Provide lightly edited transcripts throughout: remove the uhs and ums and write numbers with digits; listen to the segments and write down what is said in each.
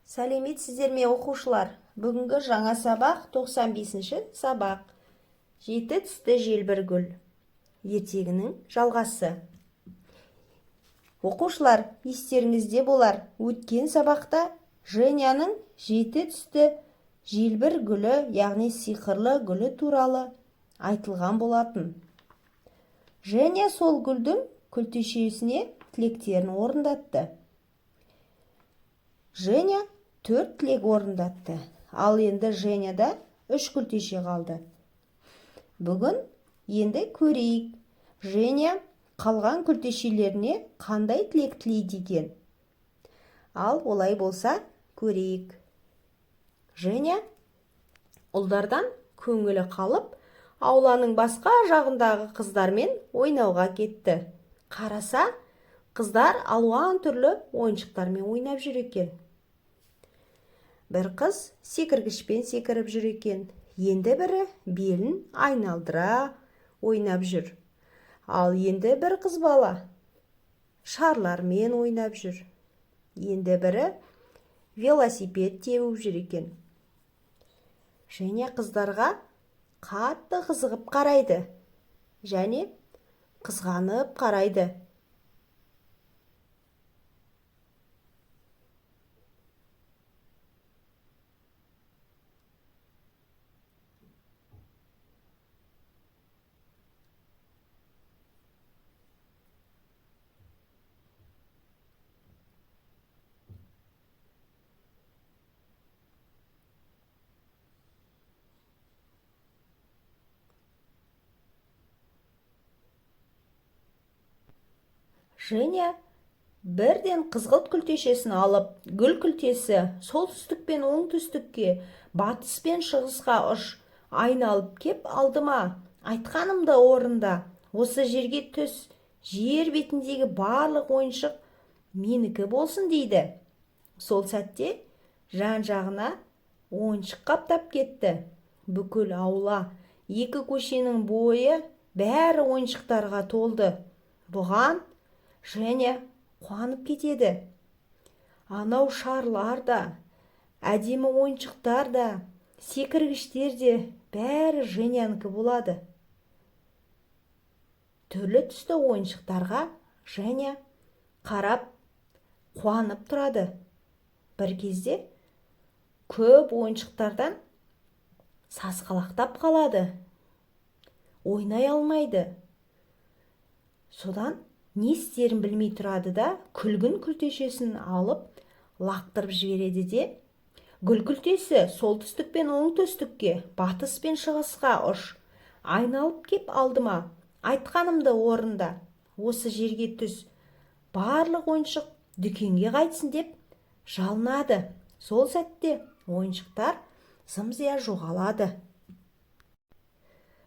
Сәлеметсіздер ме, оқушылар? Бүгінгі жаңа сабақ 95-ші сабақ. Жеті түсті желбір гүл ертегінің жалғасы. Оқушылар, естеріңізде болар, өткен сабақта Женяның жеті түсті желбір гүлі, яғни сиқырлы гүлі туралы айтылған болатын. Женя сол гүлдің күлтешесіне тілектерін орындатты. Женя 4 тілек орындатты. Ал енді Женяда 3 күлтеше қалды. Бүгін енді көрейік, Женя қалған күлтешелеріне қандай тілек тілейді екен? Ал олай болса, көрейік. Женя ұлдардан көңілі қалып, ауланың басқа жағындағы қыздармен ойнауға кетті. Қараса, қыздар алуан түрлі ойыншықтармен ойнап жүр екен. Бір қыз секіргішпен секіріп жүр екен, енді бірі белін айналдыра ойнап жүр. Ал енді бір қыз бала шарлармен ойнап жүр. Енді бірі велосипед теуіп жүр екен. Женя қыздарға қатты қызығып қарайды және қызғанып қарайды. Женя бірден қызғылт күлтешесін алып, гүл күлтесі солтүстік пен оңтүстікке, батыс пен шығысқа ұш, айналып кеп алдыма, айтқанымды орында, осы жерге түс, жер бетіндегі барлық ойыншық менікі болсын дейді. Сол сәтте жан-жағына ойыншық қаптап кетті. Бүкіл аула, екі көшенің бойы бәрі ойыншықтарға толды. Бұған Женя қуанып кетеді. Анау шарлар да, әдемі ойыншықтар да, секіргіштер де бәрі Женянікі болады. Түрлі түсті ойыншықтарға Женя қарап қуанып тұрады. Бір кезде көп ойыншықтардан сасқалақтап қалады. Ойнай алмайды. Содан не істерін білмей тұрады да, күлгін күлтешесін алып лақтырып жібереді де, гүл күлтесі солтүстік пен оңтүстікке, батыс пен шығысқа ұш, айналып кеп алдыма, айтқанымды орында, осы жерге түс, барлық ойыншық дүкенге қайтсын деп жалынады. Сол сәтте ойыншықтар зым-зия жоғалады.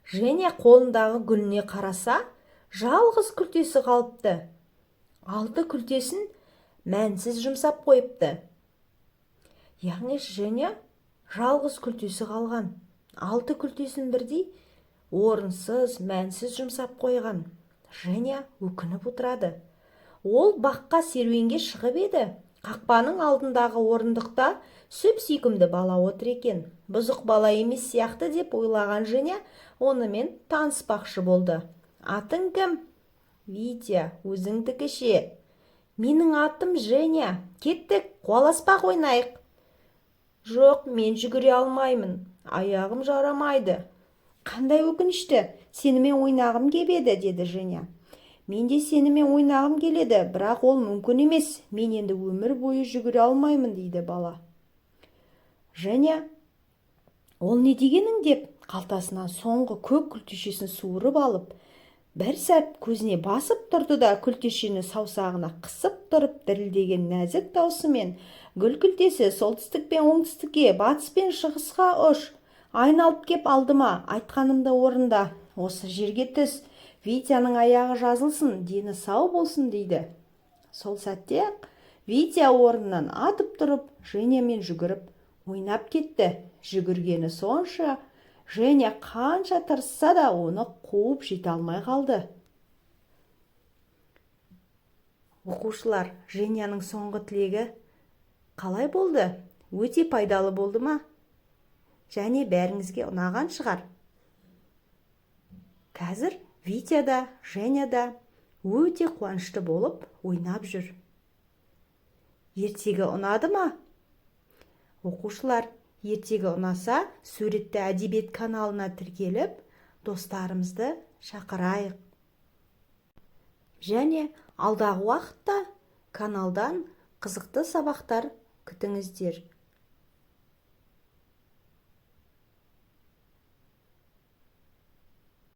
Женя қолындағы гүліне қараса, жалғыз күлтесі қалыпты. 6 күлтесін мәнсіз жұмсап қойыпты. Яғни Женя жалғыз күлтесі қалған. 6 күлтесін бірдей орынсыз, мәнсіз жұмсап қойған. Женя өкініп отырады. Ол баққа серуенге шығып еді. Қақпаның алдындағы орындықта сүп-сүйкімді бала отыр екен. Бұзық бала емес сияқты деп ойлаған Женя онымен таныспақшы болды. Атың кім? Витя, өзіңдікі ше? Менің атым Женя. Кеттік, қуаласпақ ойнайық. Жоқ, мен жүгіре алмаймын. Аяғым жарамайды. Қандай өкінішті, сенімен ойнағым кеп еді, деді Женя. Мен де сенімен ойнағым келеді, бірақ ол мүмкін емес. Мен енді өмір бойы жүгіре алмаймын, дейді бала. Женя, ол не дегенің деп, қалтасынан соңғы көк күлтешесін суырып алып, бір сәт көзіне басып тұрды да, күлтешені саусағына қысып тұрып дірілдеген нәзік даусымен, гүл күлтесі солтүстік пен оңтүстікке, батыс пен шығысқа ұш, айналып кеп алдыма, айтқанымды орында, осы жерге түс, Витяның аяғы жазылсын, дені сау болсын, дейді. Сол сәтте Витя орнынан атып тұрып, Женямен жүгіріп ойнап кетті. Жүгіргені сонша, Женя қанша тырысса да оны қуып жете алмай қалды. Оқушылар, Женяның соңғы тілегі қалай болды? Өте пайдалы болды ма? Және бәріңізге ұнаған шығар. Қазір Витя да, Женя да өте қуанышты болып ойнап жүр. Ертегі ұнады ма? Оқушылар, ертегі ұнаса, суретті әдебиет каналына тіркеліп, достарымызды шақырайық. Және алдағы уақытта каналдан қызықты сабақтар күтіңіздер.